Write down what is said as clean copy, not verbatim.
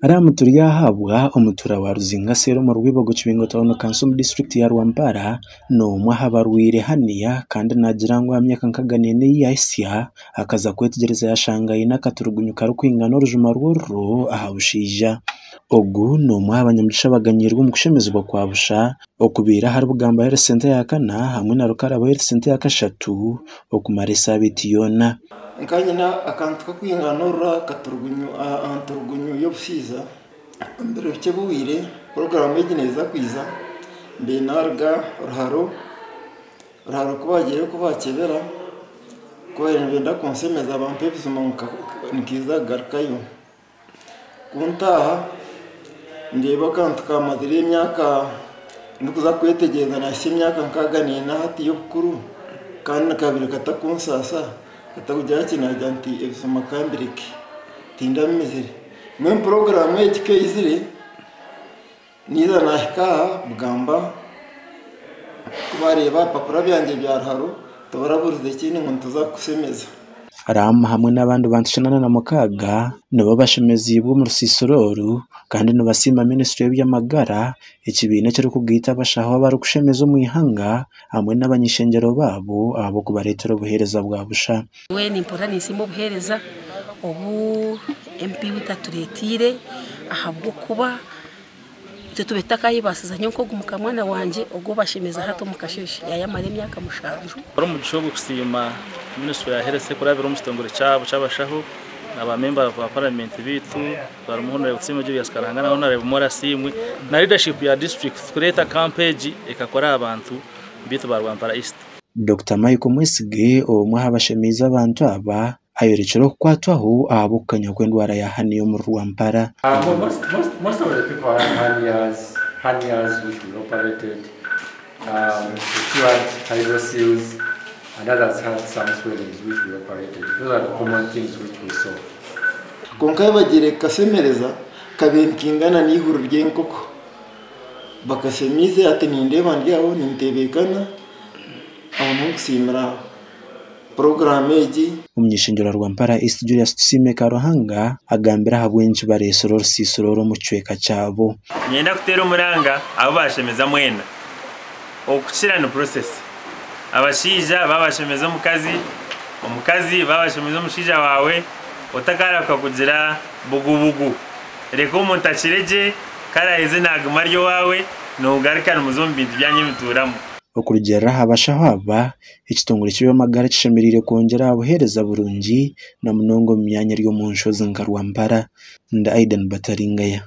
Ram Turyahabwa omutuura wa Ruzinga Cell omu Rwibogo Kibingo Town Council omu disiturikiti ya Rwampara n'omwe aha barwaire haniya kandi naagira ngu aha myaka nkaga n'ena ei yaahitsya akaza kwetegyereza yaashanga aine akaturugunyu karikwingana orujuma rw'oruro aha bushaija. Ogu n'omwe aha banyamugisha abaganyiirwe omu kushemezibwa kwa busha okubaire ahari Bugamba Health Centre eya kana hamwe na Rukarabo Health Centre eya kashatu okumara esaabiiti yoona. Nkaba nyine akantu karikwingana orura aha nturugunyu y'obushaija, omu biro bikye bihweire puroguraamu egi neeza kwija mbaire naaruga Ruharo, Ruharo ku baagiire kubakyebera ku baabaire nibenda kunshemeza bampa ebijuma nkaija kugarukayo. Ku ntaaha ndeeba akantu kamazire emyaka ndikuza kwetegyereza nahitsya emyaka nkaaga n'ena hati y'obukuru kandi kabaire katakunsaasa katakugira ki nagira nti ebijuma kambireke tindabimizire. Mbwenu puroguraamu egi ku eizire naija nahika aha Bugamba ku baareeba ebipapura byangye bya Ruharo tibaraburize ekindi ngu nituza kukushemeza. Ram hamwe n'abandi bantu 86 nibo bashemeziibwe omu rusiisira oru kandi nibasiima minisitule y'eby'amagara, ekibiina ekirikugaita abashaho abarikushemeza omu ihanga hamwe n'abany'ishengyero baabo ahabw'okubareetera obuheereza bwa busha. Nyowe nimpurira ninsiima obuheereza obu MP waitu atureeteire ahabw'okuba itwe tubaire tutakayebaasiza nyowe nk'ogu mukamwana wangye ogu bashemeza hati omu kasheeshe yaayamara emyaka mushanju. Ari omugisha ogu kusiima minisitule ya Health kurabira omu kitongore kyabo ky'abashaho na ba memba ba paramenti baitu barimu Hon. Tusiime Julius Karahanga na Hon. Mora Asiimwe na leadership ya district kureeta kampu egi ekakora aha bantu baitu ba Rwampara East. Dokita Michael Mwesige omwe aha bashemeize abantu aba ayorekire okukwatwaho ahabw'okukanya kw'endwara ya hernia omuri Rwampara. Most of the people had hernias, hernias which we operated, we cured hydroceles and others had some swellings which we operated. Those are the common things which we saw. Kwonka bagiire kukashemereza kabaire nikaingana n'eihuri ry'enkoko. Bakashemeize hati nindeeba ndi aho nintebeekana aho niho nkusiimira puroguraamu egi. Omuny'ishengyero wa Rwampara East Julius Tusiime Karuhanga agambire ahabw'enki bareetsire orusiisiro oru omu kicweka kyabo. Niinyenda kuteera omuranga abu baashemeza mwena. Okukira ni process. Abashaija baaba bashemeza omukazi, omukazi baaba bashemeza omushaija waawe, otakaarahuka kugira bugubugu. Reka omuntu akire gye, ku araaheze naaguma ari owaawe, noogaruka nimuza omu bintu byanyu ebituuramu. Okurugiirira aha bashaho aba, ekitongore ky'eby'amagara kishemereire kwongyera aha buheereza burungi na munonga omu myanya eri omu nshozi nka Rwampara. Ndi Aidan Bataringaya.